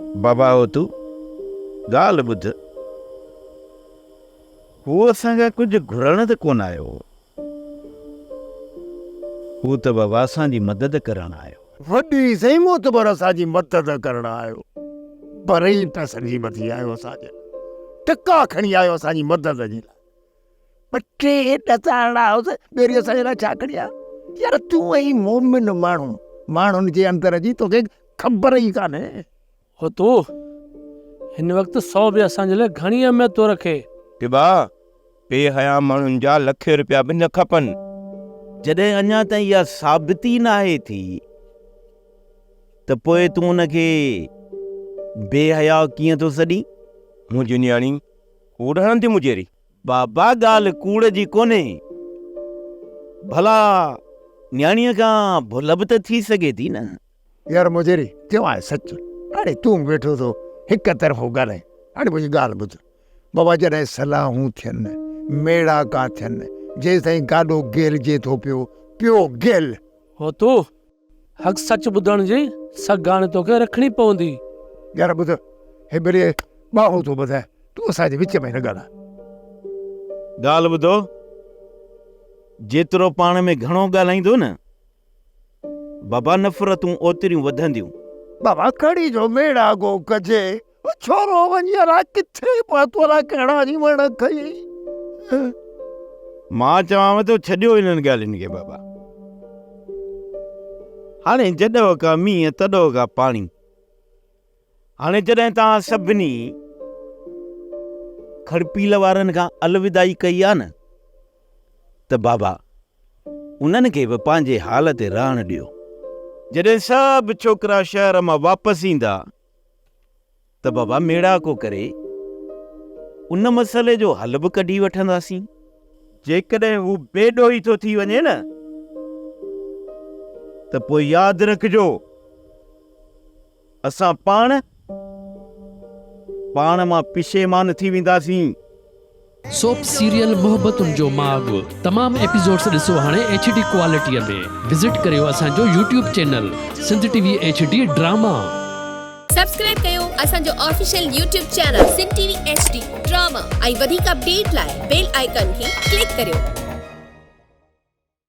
بابا هوتو، ڳالهه ٻڌ. هو اسان کان ڪجهه گهرڻ ته ڪونه آيو هو. هو ته بابا اسان جي مدد ڪرڻ آيو. وڏي سائين معتبر اسان جي مدد ڪرڻ آيو. برئي پئسن جي مٿي آيو اسان جي لاء. ٽڪا کڻي آيو اسان جي مدد جي لاء. ٻه ٽي ڏسارڻا هئس، ٻيري اسان جي لاء ڇا کڻي آيو؟ يار تون ۽ مومن ماڻهو، ماڻهن جي اندر جي توکي خبر ئي ڪانهي. هوتو، هن وقت سو به اسان جي لاء گهڻي اهميت ٿو رکي. ٽٻا، بي حيا ماڻهن جا لکين رپيا به نه کپن. جڏهن اڃا تائين اها ثابتي ناهي ٿي ته پوء تون ان کي بي حيا ڪيئن ٿو سڏين؟ منهنجي نياڻي ڪوڙ هڻندي مجيري. بابا ڳالهه ڪوڙ جي ڪونهي. ڀلا نياڻيء کان ڀل به ته ٿي سگهي ٿي نه. يار مجيري چيو آهي سچ. هاڻي تون ويٺو ٿو هڪ طرفو ڳالهائين. هاڻي منهنجي ڳالهه ٻڌ. بابا جڏهن صلاحون ٿين، ميڙاڪا ٿين، جيستائين گاڏو گيلجي ٿو پيو، پيو گيل. هوتو حق سچ ٻڌڻ جي سگهه هاڻي توکي رکڻي پوندي. يار ٻڌ، هي ٻري ٻانهون ٿو ٻڌائي، تون اسان جي وچ ۾ نه ڳالهاء. ڳالهه ٻڌو، جيترو پاڻ ۾ گهڻو ڳالهائيندو نه، بابا نفرتون اوتريون وڌنديون. بابا ڪھڙي جو ميڙاڪو ڪجي، او ڇورو وڃي الاء ڪٿي پهتو الاء ڪهڙا وڃي وڻ کنئي. مان چوانو ٿو ڇڏيو انهن ڳالهين کي بابا. هاڻي جڏهوڪا مينهن تڏهوڪا پاڻي. هاڻي جڏهن توهان سڀني کڙپيل وارن کان الوداعي ڪئي آ نه ته بابا انهن کي به پنهنجي حال تي رهڻ ڏيو. جڏهن سڀ ڇوڪرا شهر مان واپس ايندا ته بابا ميڙاڪو ڪري ان مسئلي جو حل به ڪڍي وٺنداسين. جيڪڏهن هو بي ڏوهي ٿو ٿي وڃي نه ته پوء ياد رکجو اسان پاڻ پاڻ مان پشيمان ٿي وينداسين. سوپ سيريل محبتن جو ماڳ تمام ايپيسوڊس ڏسو هاڻي ايڇ ڊي ڪوالٽي ۾ وزٽ ڪريو اسان جو YouTube channel Sindh T V H D drama. Subscribe ڪيو اسان جو official YouTube channel Sindh T V H D drama ۽ وڌيڪ اپڊيٽ لاء بيل آئيڪان کي ڪلڪ ڪريو.